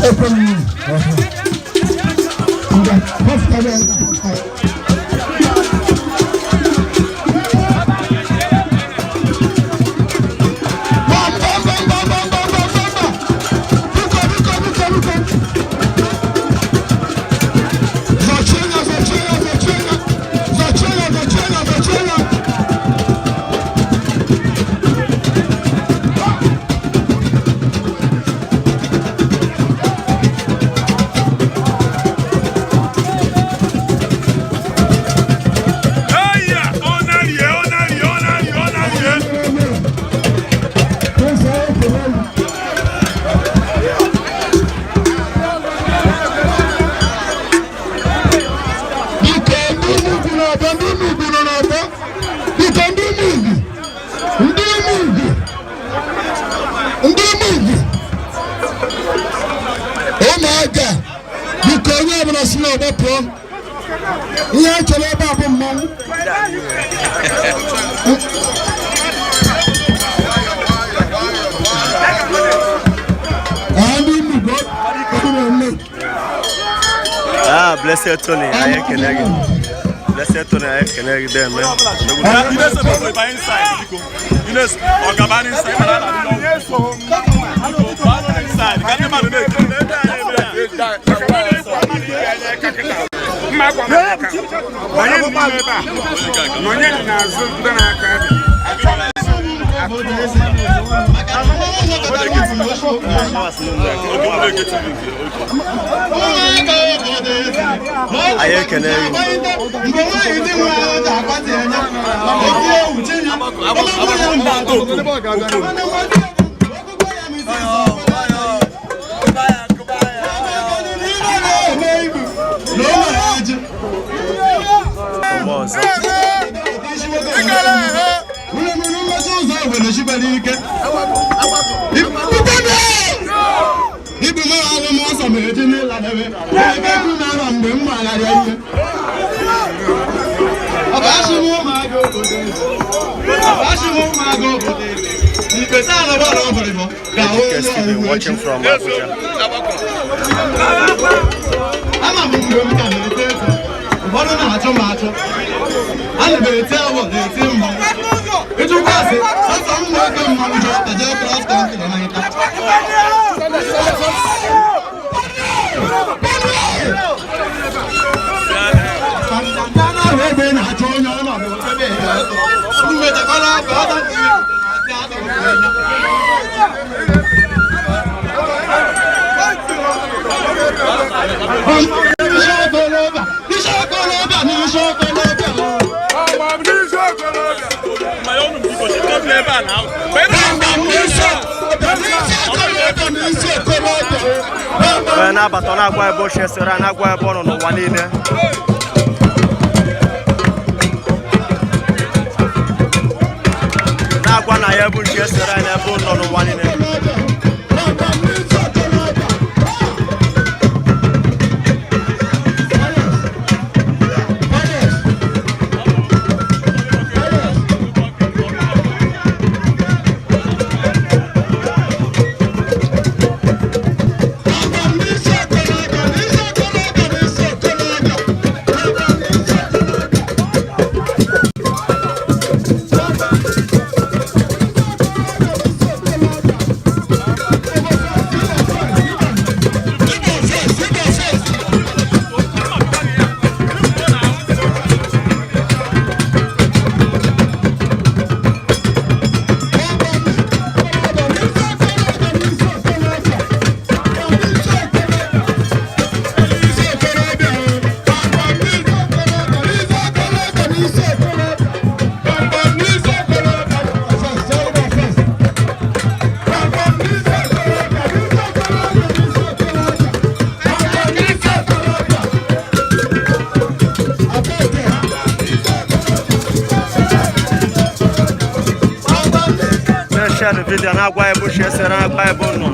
Open. Ngwa, pọfụta ya, pọfụta ya. Bam, bam, bam, bam, bam, bam, bam, bam, bam. Biko, biko, biko, biko. Zọchie ya, zọchie ya, zọchie ya. Zọchie ya, zọchie ya, zọchie ya. Eya, ọ na-rie, ọ na-rie, ọ na-rie, ọ na-rie. Biko, ndị Enugwu na-abịa, ndị Enugwu nọ n'ọgbọ. Biko, ndị Enugwu, ndị Enugwu, ndị Enugwu, ụmụaka, biko, onye ọbụla si n'ọgbọ pụọ. Ihe a chọrọ ebe a bụ mmanwụ. Ah, ndị Enugwu, ọ bụ na-eme. Ah, Blessed Tony, anyị ekele gị. Blessed Tony, anyị ekele gị deme. Ị na-eso biko, ịbanye inside, biko. Ị na-eso, ọ gaba n'inside, mana a na-adị n'ọgwụ. Biko, baa n'inside, ka ndị mmadụ na-ekiri. Onye nọ n'ime ebe a na onye nọ n'azụ ndị na-aka abịa. Anyị ekele gị. Mgbe nwaanyị di nwe ahụ ga-akpati anya eti ewu chi ya Mgbe ọzọ. Ibu m alụ m ọsọ ma eji n'ịla debe ebe ekwu na-anọ mgbe m gbagharịa ihe. Ọ bụ asị m ụmụaka obodo eze. Ọ bụ asị m ụmụaka obodo eze. Ikpesa alụgbara ọbụrịbọ ga-ahụ Ejike onye Steven ọwụwa echi. watching from Abuja. Ama m mgbe m ka na-eto eto, ụfọdụ na-achụ m achụ. Ana m eti awọ na-eti mmanwụ. Ịjụkwa asị, sọsọ m nwoke mmanwụ ji ọkpa jee cross country na ịta. Egbe na-achụ onye ọ nọ n'ebe ọtọ. Mmetakwara aka ọ dapụrụ Iṣẹ́ ọkọlọ́bà, iṣẹ́ ọkọlọ́bà ni iṣẹ́ ọkọlọ́bà. Mmanya ọnụ m, biko, chịkọta n'ebe a na. Onye na-abata, ọ na-agwa ebe ochie soro, a na-agwa ebe ọ nọ n'ụwa niile. Na-agwa na ya bụ nche soro anyị n'ebe ọ nọ n'ụwa niile. Na-eshare the video, na-agwa ebe ochie soro, na-agwa ebe ọ nọ.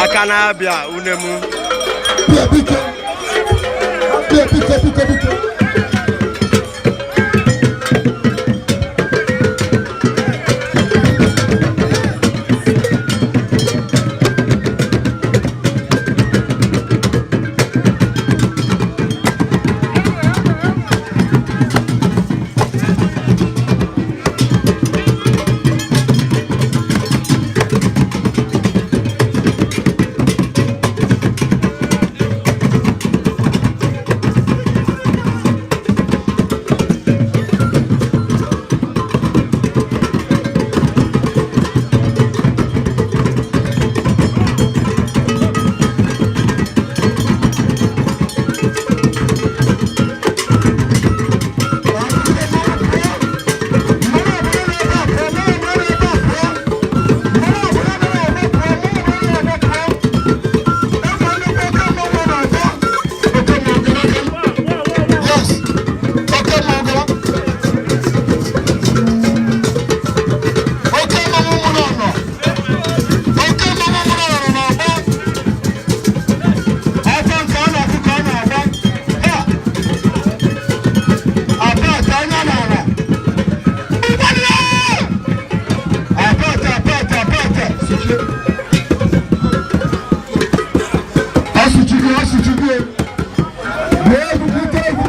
Aka na-abịa une m. Bịa biko, bịa biko, biko, biko. Yes. Oke mmanwụ. Oke mmanwụ mụrụ ọnọ. Oke mmanwụ mụrụ ọnọ n'ọgbọ. Ọfọ nke ọ na-akụ ka ọ na-agba. Ha! Apart anya n'ala. Ụgbọala! Apart, apart, apart. Sochie. Asụchigbo, asụchigbo. Bụọ egwu, bute egwu.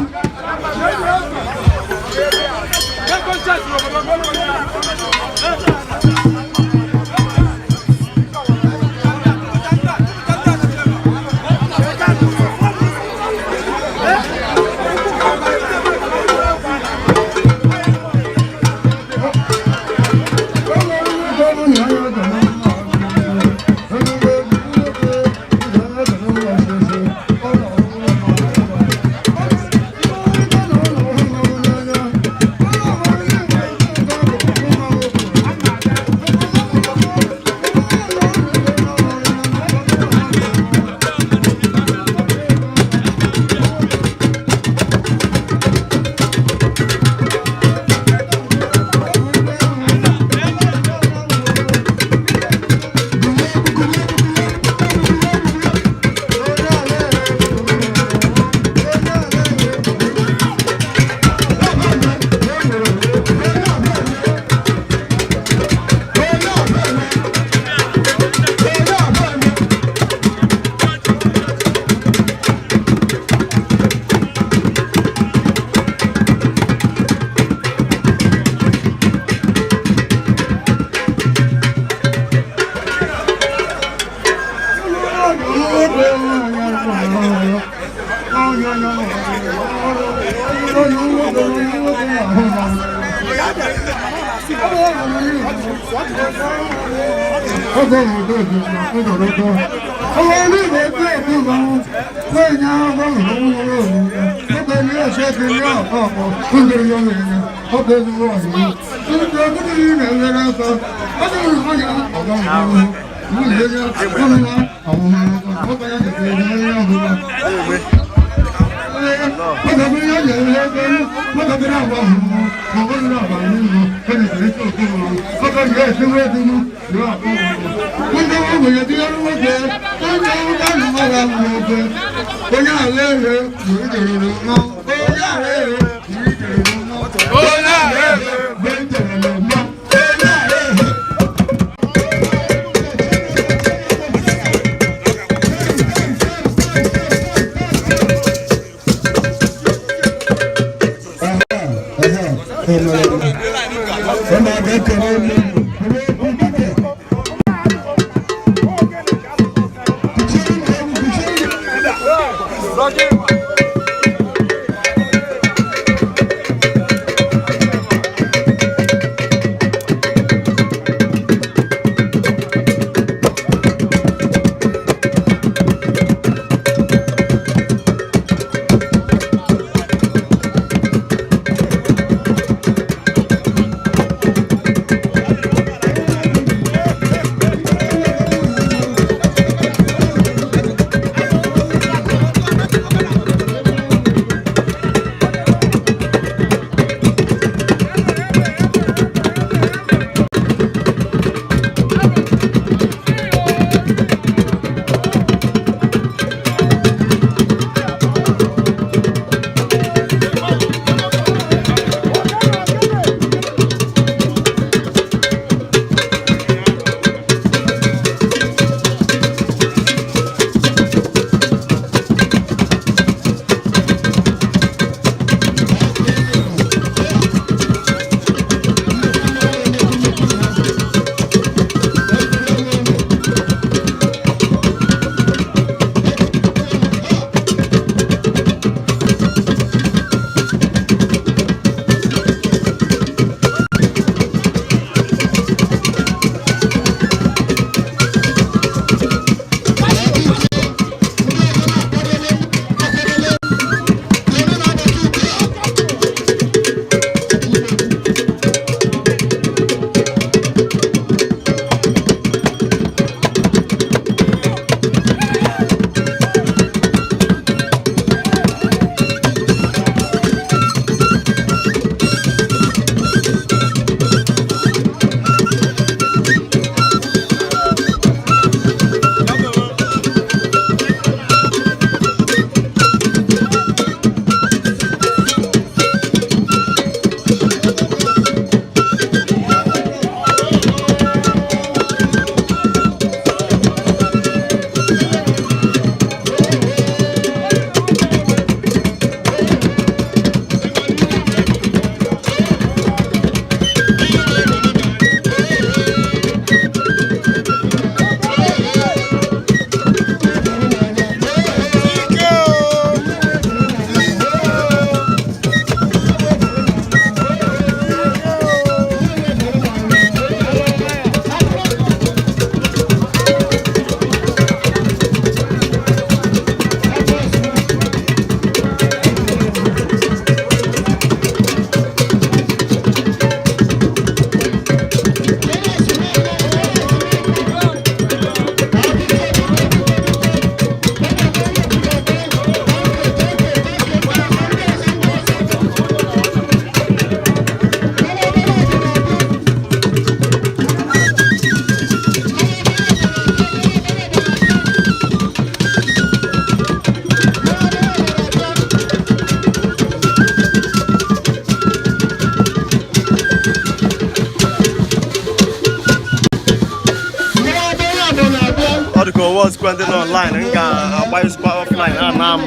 Ọ dị ka owe ozikwa ndị nọ online, m ga-agbanyezikwa offline a na m.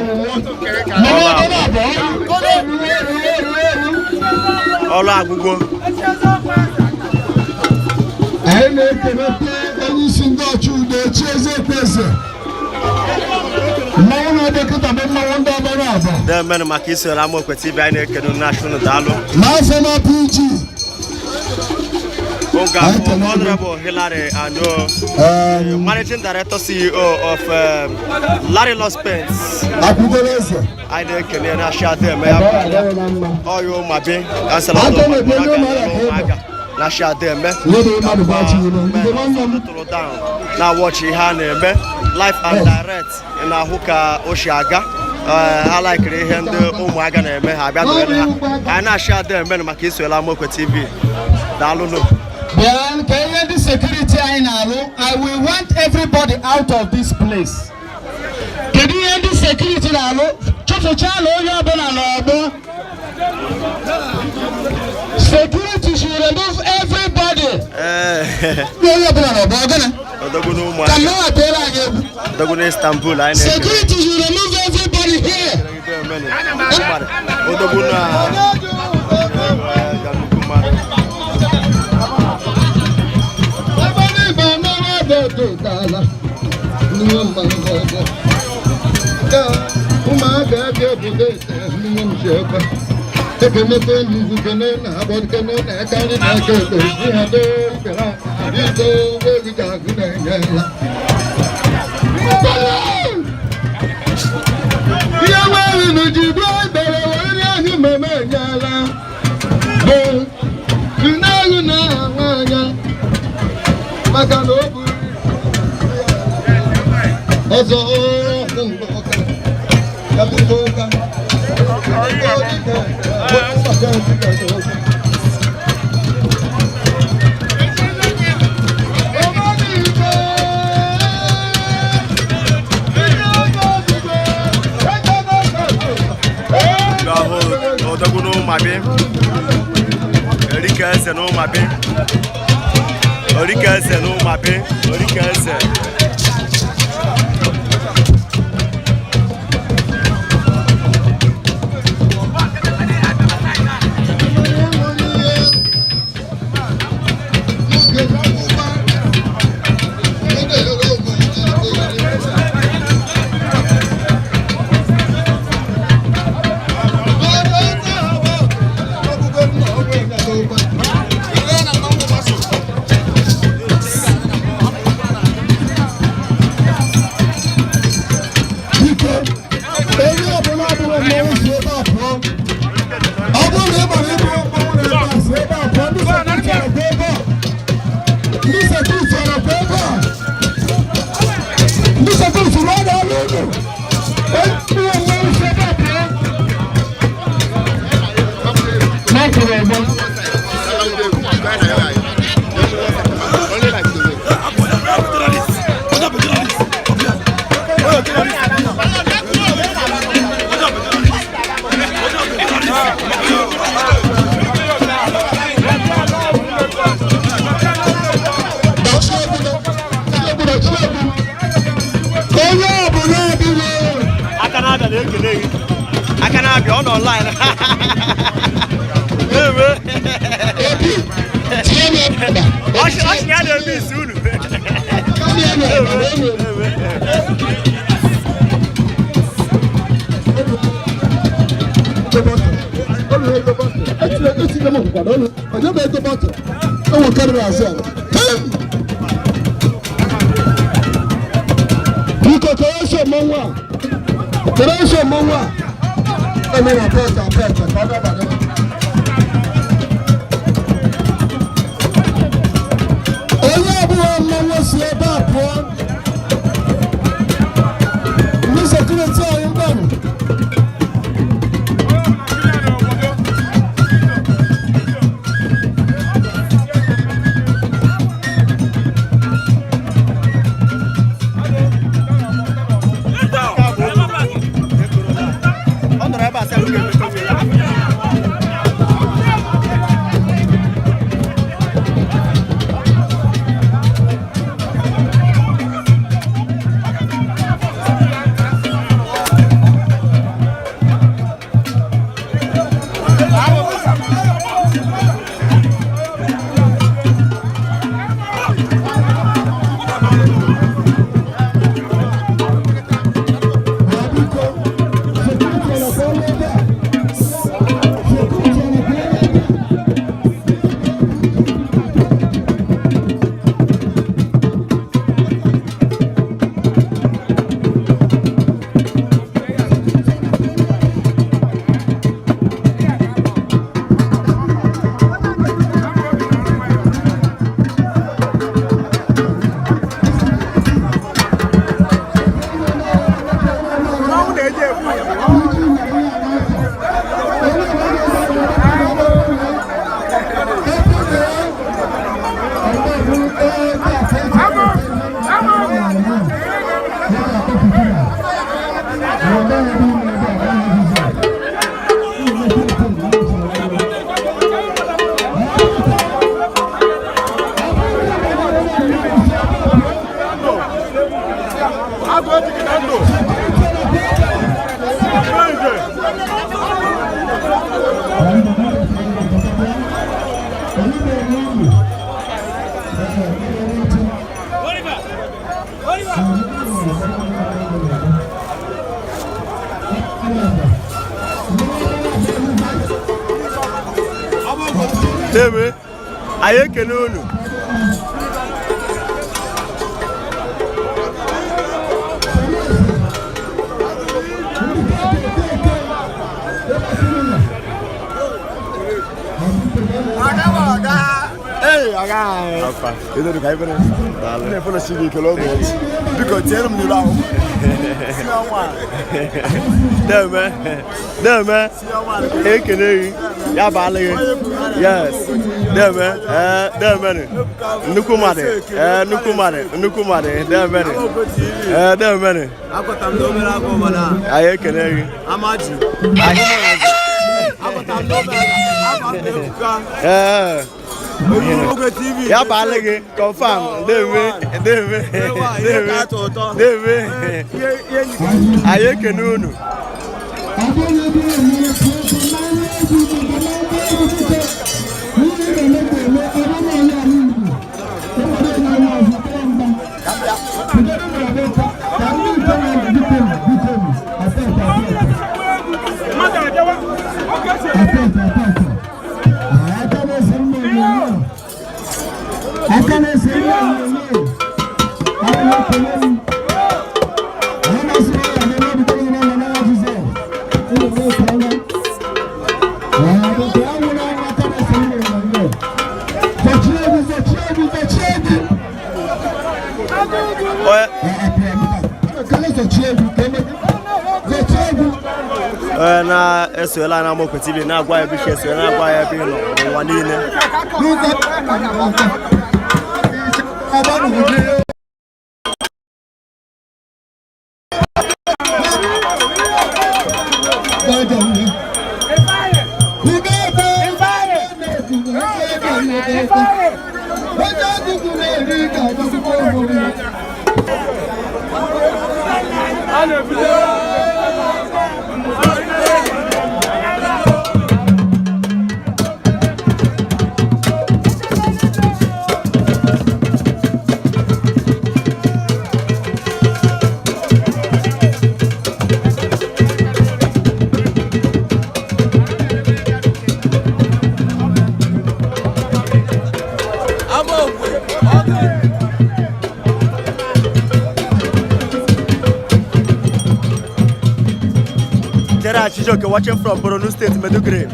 Ọrụ agwụgwọ. Anyị na-ekelekwa onye isi ndị ọchụ udo, Chieze Ekweze. Mmanwụ na-ebe kịta bụ mmanwụ ndị ọbara abụọ. Deemenụ maka isoro Amaokwe TV. Anyị na-ekene unu, na-achụ unu daalụ. N'afọ na PG. Oge abụ Honorable Hillary Ano, Managing Director, CEO of Larry Loss Paints. Akwụgoro eze. Anyị na-ekene na-achị ada eme ya bụ ọya ụmabi councillor Aka na-ebe ndị ụmụaka. Ụmụaka na-achị ada eme. Ihe dị mmadụ bụ achị ire. Ndị nwanne m. Tụrụ down na watch ihe a na-eme live and direct. Ị na-ahụ ka o si aga. Ee, ha laikiri ihe ndị ụmụaka na-eme, ha abịa nọrọ ha. Anyị na-achị ada eme maka isola Amaokwe TV. Daalụnụ. Bịa ka ihe ndị security anyị na-alụ. I will want everybody out of this place. Kedu ihe ndị security na-alụ? Chụfụchala onye ọbụla n'ọgbọ. Security should remove everybody. Ee. Onye ọbụla n'ọgbọ ọ gịnị? Odogwu na Ka ụmụaka. mmanwụ atụrụ anyị egwu. Odogwu na Istanbul, anyị na-ekele. Security should remove everybody here. Odogwu na nnukwu mmadụ. Ebe n'igbe mmanwụ ebe dị ala. N'ihe mmanwụ ọgbọ. Ka ụmụaka ebe obodo ete n'ihe m si ekwe. Ekenekwe n'izu kene na agbọ kene na aka nri na aka ekpe si ha doo ikpere adịdo egwu ji agụ na-enye ya. Ihe nwere ji bụrụ ikpere were anyị mmemme enyela bụ nne ewu na-ahụ anya maka na o buru ọzọ ọkụ mgbe ọka ya bido ụka. Ahụ odogwu na ụmụabi Erike eze na ụmụabi Erike eze na ụmụabi Erike eze. Biko, onye ọbụla abụrụ mmanwụ si ebe a pụọ. Ọ bụrụ na ị gbara ịbụ mmanwụ na ebe a, si ebe a pụọ. Ndị security anọkwa ebe a? Ndị security anọkwa ebe a? Ndị security rụọ n'ọrụ unu. Onye mmanwụ si ebe a pụọ. N'akụrụ ọgbọ. Onye ọbụla abụghị Aka na-abịa na-ekele gị. Aka na-abịa, ọ nọ online. Ewe. Obi tie m ebe. Ọchị ya na-eme isi unu. Ewe. Ego bọtụ enwe karịrị azụ ala. Biko, kere eso mmanwụ a, kere eso mmanwụ a eme na pet pet ka ọ dabara. Onye ọbụla mmanwụ si ebe a pụọ. Ndị security anyị, mgbanụ. Ọ nọrọ ebe a sị m ga-emepe ya. Deme, anyị ekele unu. Afa. Daalụ. Biko tiere m n'ilu akwụkwọ. Deme, deme, ekele gị, ya baala gị. Yes, deme, ee, deme nị. Nnukwu mmadụ, ee, nnukwu mmadụ, nnukwu mmadụ, deme nị. Ee, deme nị. Akwata m n'obere agụ mana Anyị ekele gị. amaji. Akwata m n'obere agụ m Ebuka. Ee, Onye TV. ya baala gị, confirm, deme, deme, Ihe deme, ka atọ ụtọ. deme. Anyị ekele unu. Onye onye na-esoyela na Amaokwe TV na-agwa ya ebe isi esoye, na-agwa ya ebe ị nọ n'ụwa niile. Gerard Chijioke watching from Borno State, Maiduguri.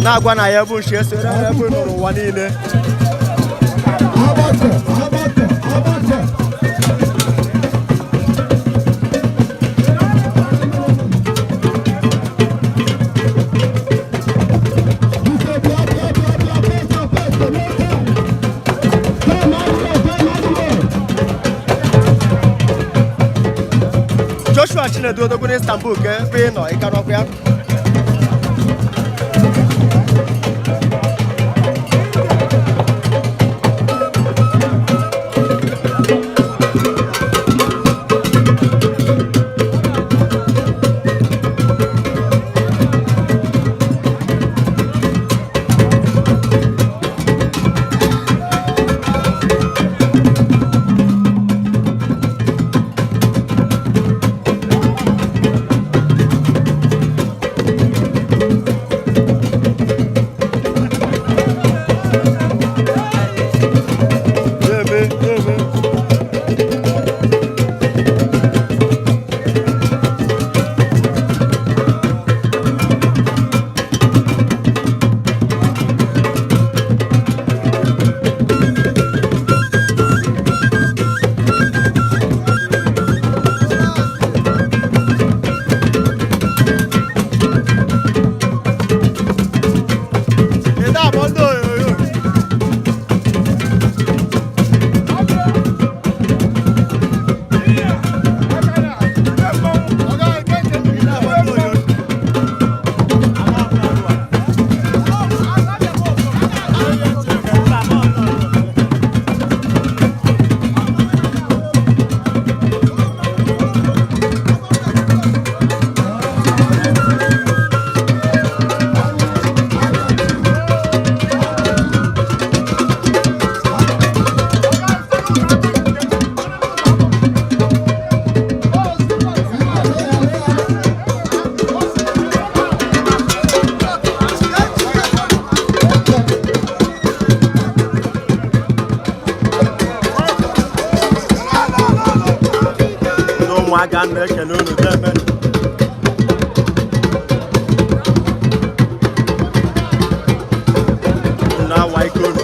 Na-agwa na ya bụ nshi esore ya bụ nọ n'ụwa niile. Joshua Chinedu Odogwu n'Istanbul ka ebe ị nọ ị ka nọkwa ya. Ụmụaka na-ekene unu, deme. Unu na-awa ike unu.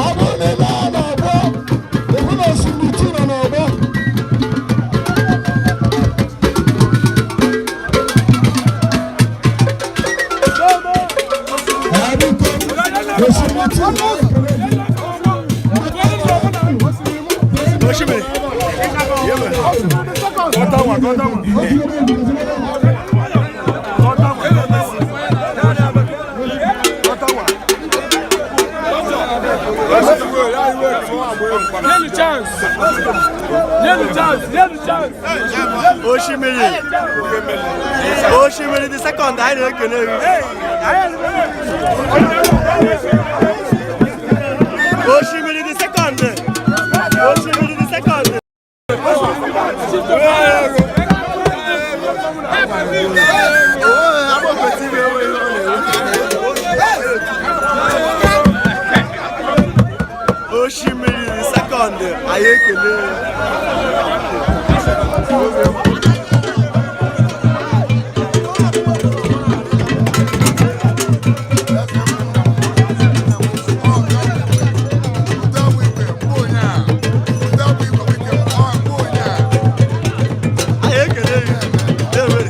Ọ bụrụ na ebe a na-agba ịhụ na osimiri tii nọ n'ọgbọ. Osimiri tii nọ. Osimiri. Yeme. Gọtawa, gọtawa. Gọtawa. Gọtawa. Nyenu chance. Nyenu chance. Nyenu chance. Osimiri. Osimiri the second, anyị na-ekene gị. Osimiri the second. Osimiri the second. Oh, Amokwe TV enweghị ihe ọ na-eme. Osimiri the second, anyị ekele gị. Anyị ekele gị. Dewere.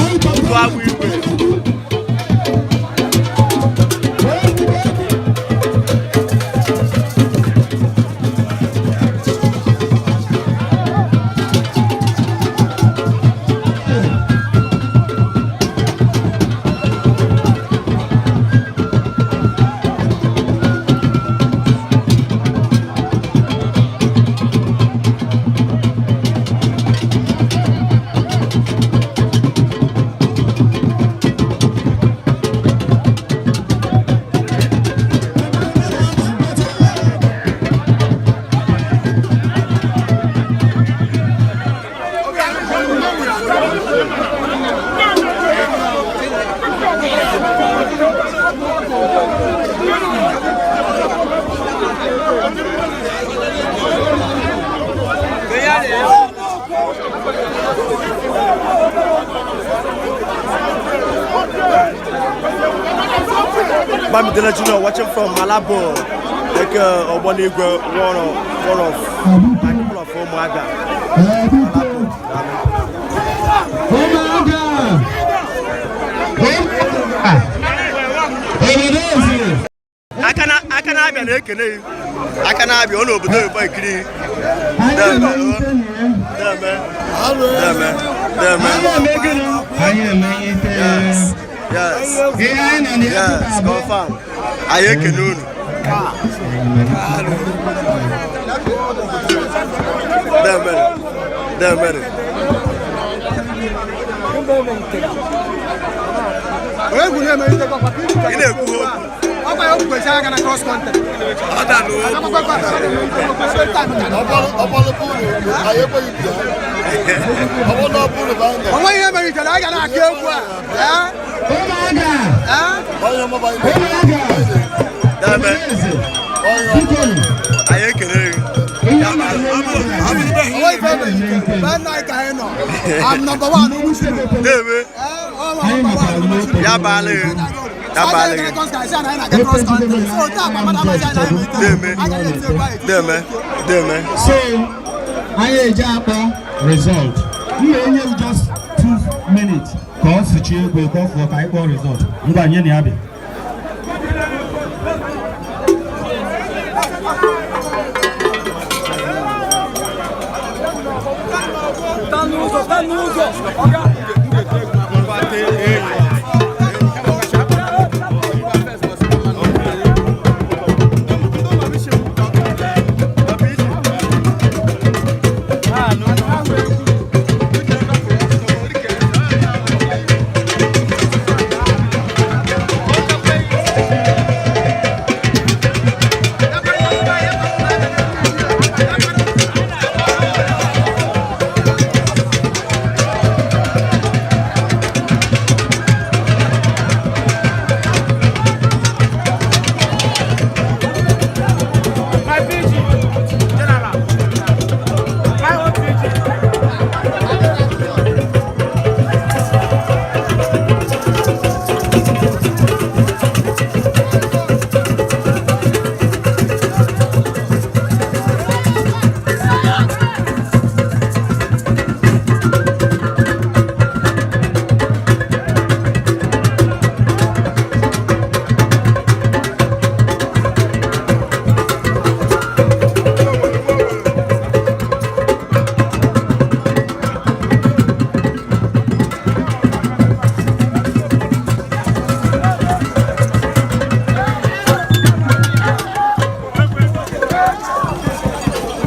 Otu agba igwe. Bamidele Junior watching from Malabo, like Ogbonigwe, one of my people of Umuaga. Malabo. Ụmụaka! Ụmụaka! Obodo eze! Aka na-abịa na-ekene gị. Aka na-abịa ọ n'obodo oyibo ekiri gị. Anyị Deme, emelite na ya. Deme, deme, deme. Anyị eme gịnị? Anyị emelite. Yes, Ihe anyị nọ na ya yes, kịta bụ confirm. Anyị ekene unu. Deme, deme. Egwu na-emelite kwa Ị na-ekwu okwu. Ọkwa ya okwukwesị aka na cross country. Ọ da n'okwu. Ọgbalụ bụrụ anyị ekweghị bịa. Ọ bụrụ na ọ bụrụ bụ anyị Onwe ihe melitere, anyị ga na-akụ egwu a. Ee? Ụmụaka! Ee? Onye ọmụba anyị. Ụmụaka! Deme, Eze! Biko! Anyị ekele gị. Ihe a na-eme Onwe ife melitere. Be nna anyị ka anyị nọ. I'm number one, Ugwu State. Deme, Ee, ọ Anyị number matara one, Ugwu n'otu. State. Ya baala gị. Abalị gị. Deme, deme, deme. So anyị eji akpọ result. M na-enye m just 2 minutes ka ọ sụchie egwu, ka ọ fụọ, ka anyị kpọọ result. Ngwa, nye na ya bịa. N'ụzọ, n'ụzọ. Ọga. My PG, General. My own PG.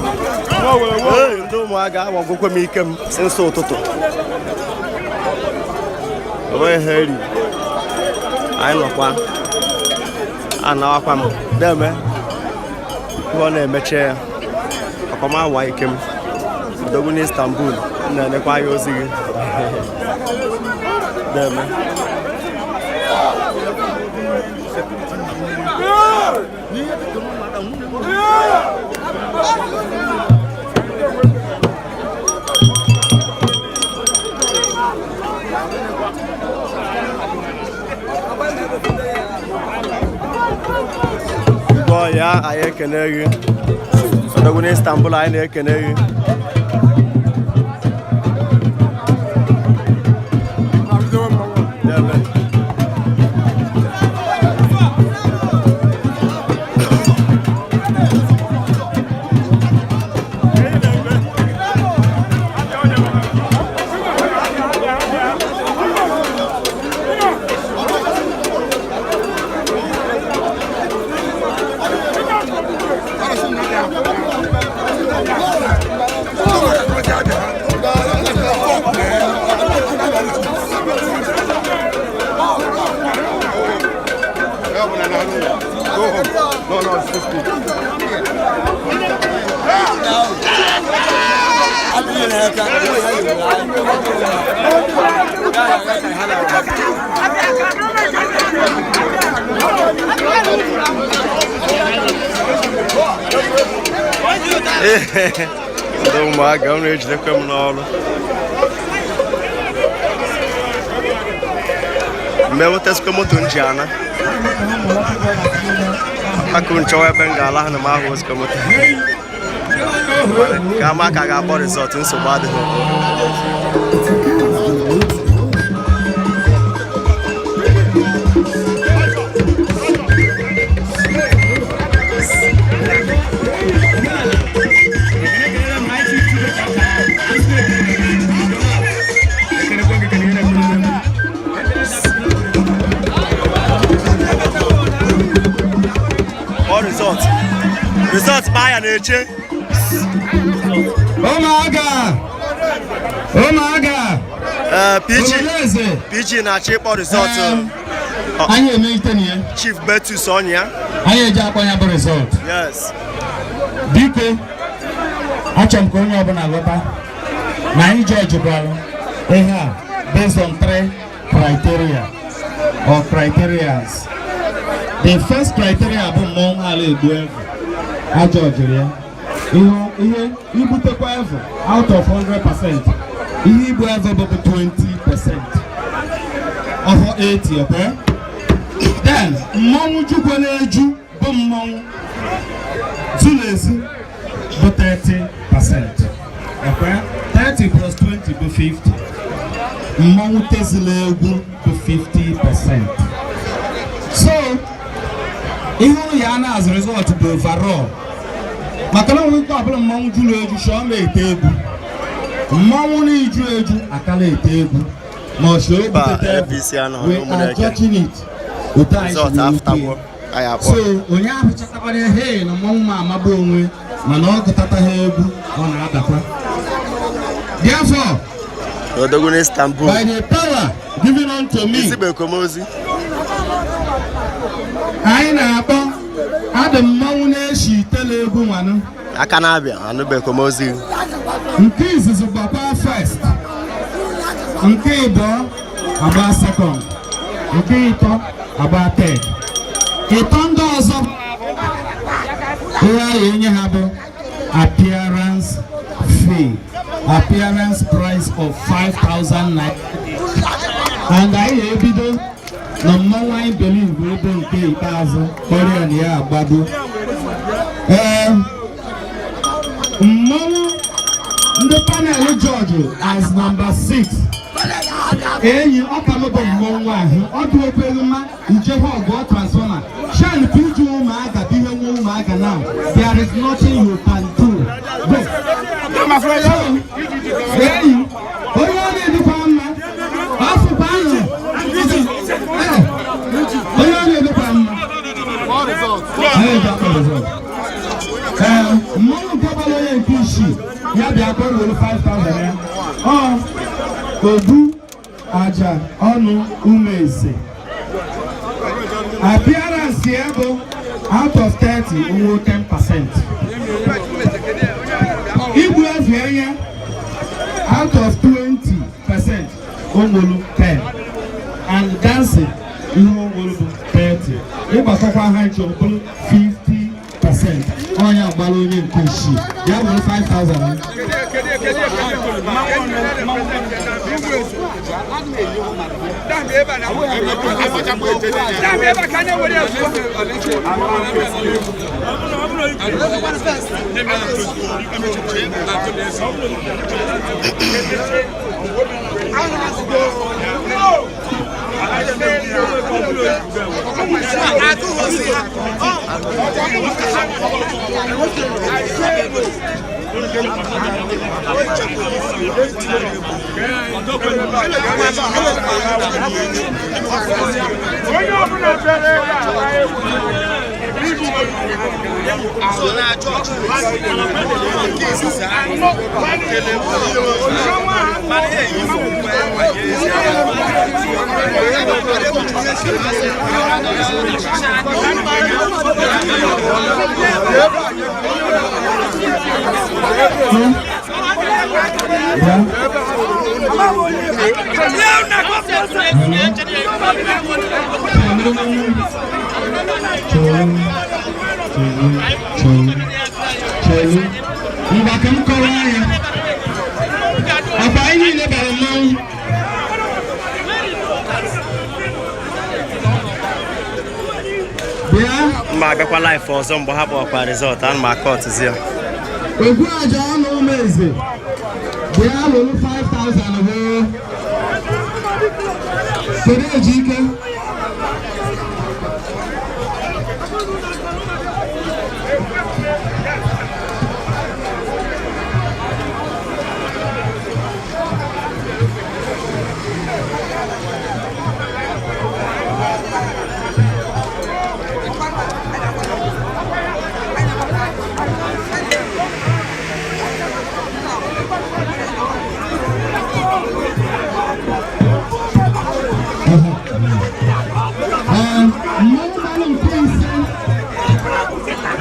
Ee, ndị ụmụaka agbagokwe m ike m since ụtụtụ, onweghị ha eri. Anyị nọkwa anawakwa m. Deme, ihe ọ na-emeche ya ọkọmawa ike m. Odogwu n'Istanbul, m na-enekwa ya ozi gị. Deme. Igwe ya, anyị ekene gị. Odogwu n'Istanbul, anyị na-ekene gị. Deme. Go home. No, it's 50. Ndị ụmụaka, unu ejidekwa m n'ọrụ mgbe wetasịkwa moto m ji ana akụ nchọwa ebe m ga-ala ha na m ahụ osikwa moto ka ama ka a ga-akpọ result. Nsogbu adịghị. Kpọọ result, result kpaa ya na-eche. Ụmụaka! Ụmụaka! Ee, PG. Obodo. PG na-achọ ịkpọ result. Anyị emelite na ya. Chief Betus ọnya. Anyị eji akpọ ya bụ result. Yes. Biko, achọrọ m ka onye ọbụla ghọta na anyị jọjikwara ihe a based on three criteria or criterias. The first criteria bụ mmọnwụ ala egbu evu. A jọjiri ya ihe ihe igbutekwa evu out of 100%, ihe igbu evu bụ 20%, ọhọ 80, okay? Then mmọnwụ jukwara eju bụ mmọnwụ zuru ezu bụ 30%. Ekwe 30 plus 20 bụ 50. Mmọnwụ tezila egwu bụ 50%. So ihe ụlọ ya na-azụ result bụ overall, maka na onwe ike ọbụla mmọnwụ juru eju chọọ ma ete egwu, mmọnwụ na-eju eju akala ete egwu ma ọ chọọ Mba, ebutete APC anọghị we are n'Ụmụneke. judging it otu anyị Result si wee after kwuo. anyị akpọ. So onye ahụ chọtakwara he na mmọnwụ ma amagbu onwe, mana ọ gụtata ha egwu, ọ na-adakwa. Therefore, Odogwu n'Istanbul. by the power given unto me, Isi bụ ekomozi. Anyị na-akpọ adị mmọnwụ na-eshi itele egwu nwanụ. Aka na-abịa anụbe ekomozi. Nke izizi gbakwa first, nke ịbụọ agba second, nke ịtọ agba third. Ịtọ ndị ọzọ, ihe a enye ha bụ appearance fee, appearance price of 5,000 naira, and anyị ga-ebido na mmọnwụ anyị believe ebe nke ikpeazụ kpọrọ na ya agbado. Ee, mmọnwụ ndị panel judge as number 6, enyi ọkamụ bụ mmọnwụ ahụ ọ dị obere mma nchekwa ọgụ transformer shan piju ụmụaka bụ ihe nwe ụmụaka. Now there is nothing you can do. Go. So, enyi onye ọ na-edikwa mma afụkwa ahụ. Ee, onye ọ na-edikwa mma. Anyị ji akpọ result. Ee, mmọnwụ nke gbara onye nke isii ya bịa ka o were 5000 ya. Ọ ogbu aja ọnụ umeze, appearance ya bụ out of 30 onwe 10%. Igbu efu enye out of 20%, onwolu 10, and dancing ihe onwolu bụ 30. Ịgbakọkwa ha nche, ọ bụrụ 50%. Onye agbara onye nke isii ya bụrụ 5000. Onye ọbụla bịara ebe a agba egwu. Chelu, chelu, chelu, chelu. Ngwa, ka m kọrọ ya. Ọkwa anyị niile bara mmanwụ. Bịa. Mma abịakwa live ọzọ mgbe ha kpọkwa result, ana m akọtụzi ya. Ogbu aja ọnụ ụmụ eze, bịa lụrụ 5000 hoo. Kedu eji ike? Ee, mmanwụ gbalụ nke ise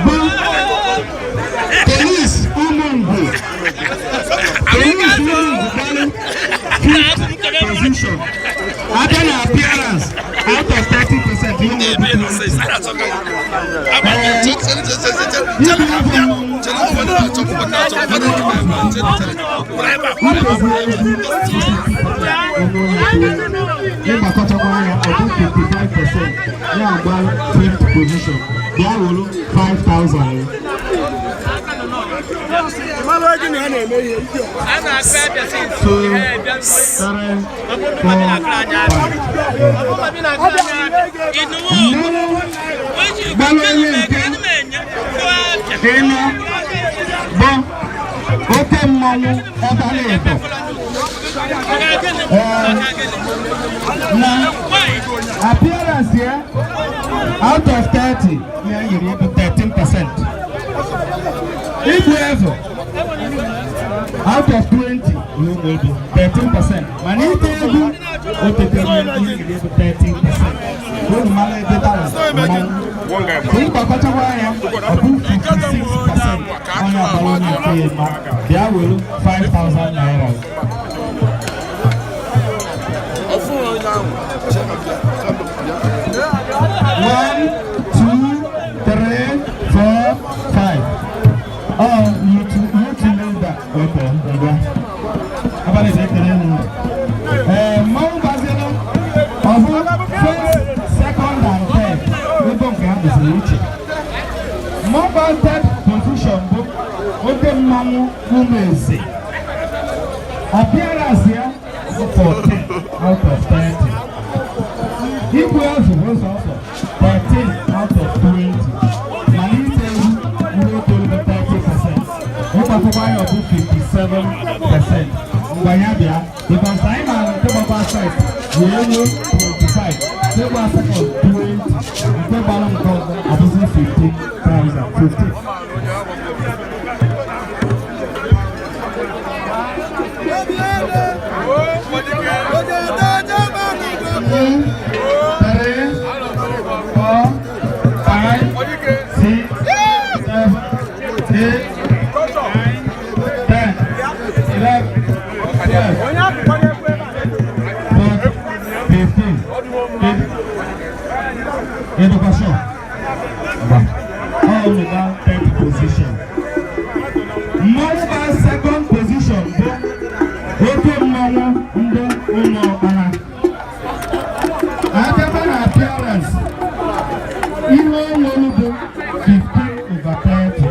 bụ Police Ụmụngwu. Police Ụmụngwu gbalụ fifth position. Abịa na appearance, out of 30%, ihe nwere. Ee, ibu afọ mmanwụ. Ịgbakọtakwa ya, ọ bụ 55%, ya agba fifth position, bịa wolu 5000. Two, three, four, five. Mmanwụ gbara onye nke ịnọ bụ oke mmanwụ ọbara edo. Ee, na appearance ya, out of 30, ya yiri bụ 13%. Igbu evu, out of 20, ya ụmụ ebu 13%, mana ite egwu o tetere ihe yiri bụ 13%. Unu mara ebe dara mmanwụ ịgbakọchakwa ya, ọ bụ 56%. Onye agbara onye nke ịnọ, bịa were 5000 naira. One, two, three, four, five. Oh, you two leave that. Okay, ngwa. Abalị na-ekele m. Ee, mmanwụ gbaziri ọ bụ first, second and third. Ebe nke ha dịziri iche. Mmanwụ gba third position bụ oke mmanwụ ụmụ eze. Appearance ya bụ 14 out of 30. Igwe azụ bụ sọsọ 13 out of 20. Mana ite egwu ndị otoru bụ 30%. Ịgbakọkwa ya, ọ bụ 57%. Mgbe ya bịa, because anyị maara nke gbakwa first wee ruo 25, nke gba second 20, nke gbara nke ọzọ ọbụzi 15,000, 15. Two, three, four, five, six, seven, eight, nine, 10, 11, 12, 14, 15. Education. All about third position. Mmanwụ gba second position bụ oke mmanwụ ndị ụlọ ọkpara. Abịaba na appearance, ihe o nwere bụ 15 over 30.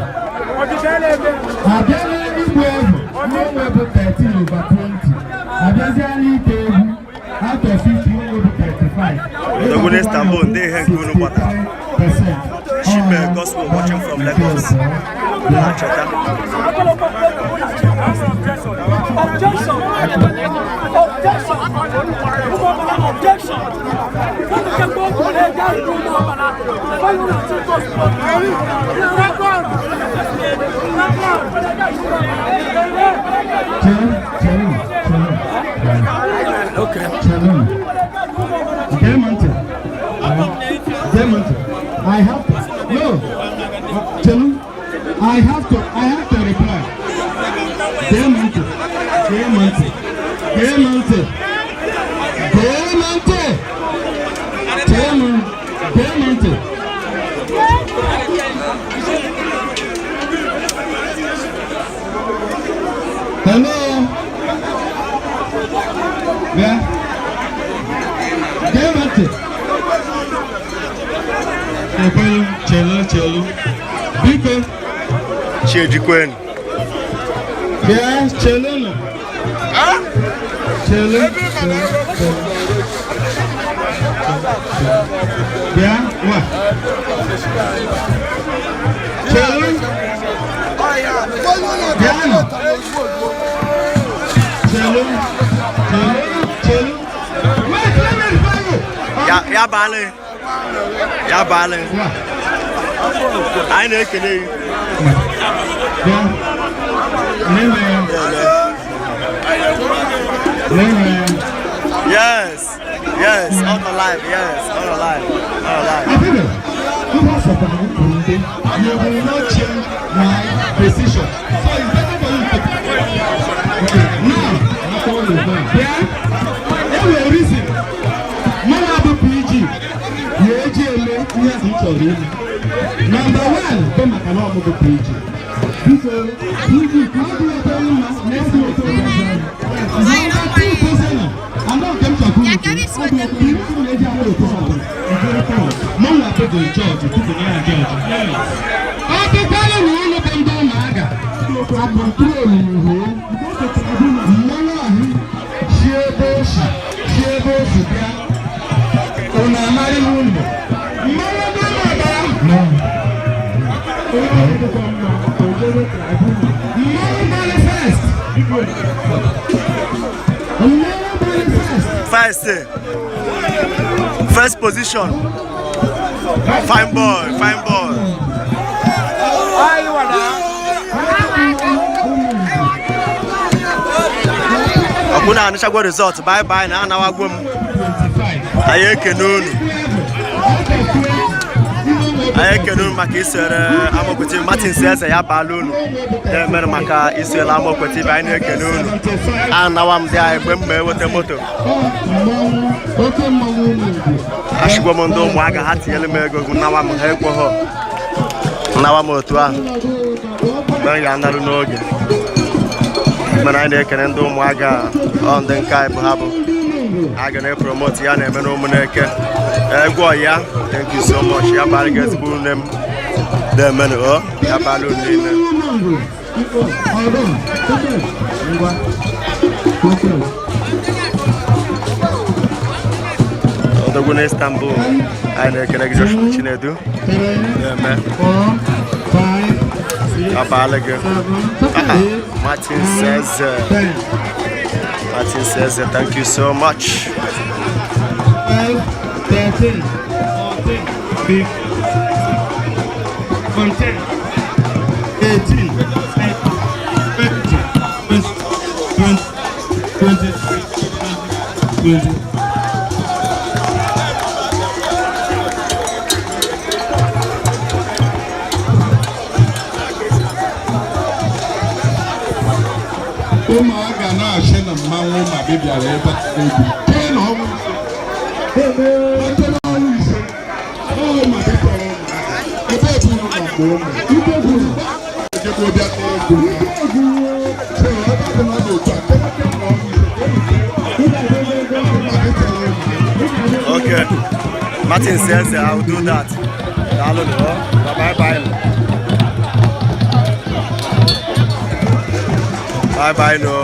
Abịa n'igbu egwu, ihe onwe bụ 13 over 20. Abịazịa n'ite egwu, out of 50, ihe onwe bụ 35. Odogwu n'Istanbul, ndị ihe nke unu gbatara. Chipe Gospel watching from Lagos. Na-achọta. Objection! Objection! Objection! Wọ́n ti kẹ́kọ̀ọ́ ọkùnrin ẹja ìlú ọmọ ọ̀bàlá. Fẹ́yìn náà ti kọ́ sí ọ̀rọ̀. Chelu, chelu, chelu. Okay. Chelu. Gee m ntị. Gee m ntị. I have to. No. Chelu. I have to reply. Gee m ntị. Gee m ntị. Gee m ntị. Gee m ntị. Chelu. Gee m ntị. Hello. Bịa. Gee m ntị. Ekwelu, chelu, chelu. Biko, Chiejikwenu. Bịa, chelu nụ. Chelu, chelu, chelu. Bịa, nwa. Chelu. Bịa nụ. Chelu, chelu, chelu. Wait, let me reply you. Ya ya baala. Ya baala. Nwa. Anyị na-ekele gị. Bịa. N'ime ya. N'ime ya. Yes, on the live, yes, on the live, on the live. Abebe, ihe asọkwa m kwuru ndị, you will not change my decision. So it's better for you to. Okay, now, bịa, e nwere reason. Mụ bụ PG, ya eji eme ihe m chọrọ ime. Number one bụ maka na ọ bụ PG. First, first position. Fine boy, fine boy. Ọkwụ na-anụchagwo result. Bye bye na anawagwo m. Anyị ekene unu, anyị ekene unu maka isore Amokwe TV. Martin Eze, ya baala unu na-emere maka isore Amokwe TV. Anyị na-ekene unu. Anawa m dị anyị mgbe m ma eweta moto. Achịgwo m ndị ụmụaka ha tinyere m ego, nawa m, ha ekweghọ nawa m otu ahụ mgbe m ga-anarụ n'oge. Mana anyị na-ekene ndị ụmụaka ọ ndị nke anyị bụ ha bụ a ga na-epromote ya na-eme na ụmụneke egwu ọya. Thank you so much. Ya bara gị, ezigbo nne m, na-emenụ ọ ya bara unu niile. Odogwu na Istanbul, anyị na-ekele gị. Joshua Chinedu na-eme abalị gị. Martin Seze, Martin Seze, thank you so much. 12, 13, 14, 15, 17, 18, 20, 20, 23, 20. Ụmụaka na-achị na mmanwụ ma bịara ebe a egwu tee na ọnwa ise, tee na ọnwa 5 ọ ma bịara ụmụaka ebe eburu na mgbe ụmụ ejekwa bịa tee egwu. So ebe ọ bụ na ọ dị otu a, tee na ọnwa 5 ma bịara ụmụaka. Okay. Martin says I will do that. Daalụ nụ. Bye bye. Bye bye no.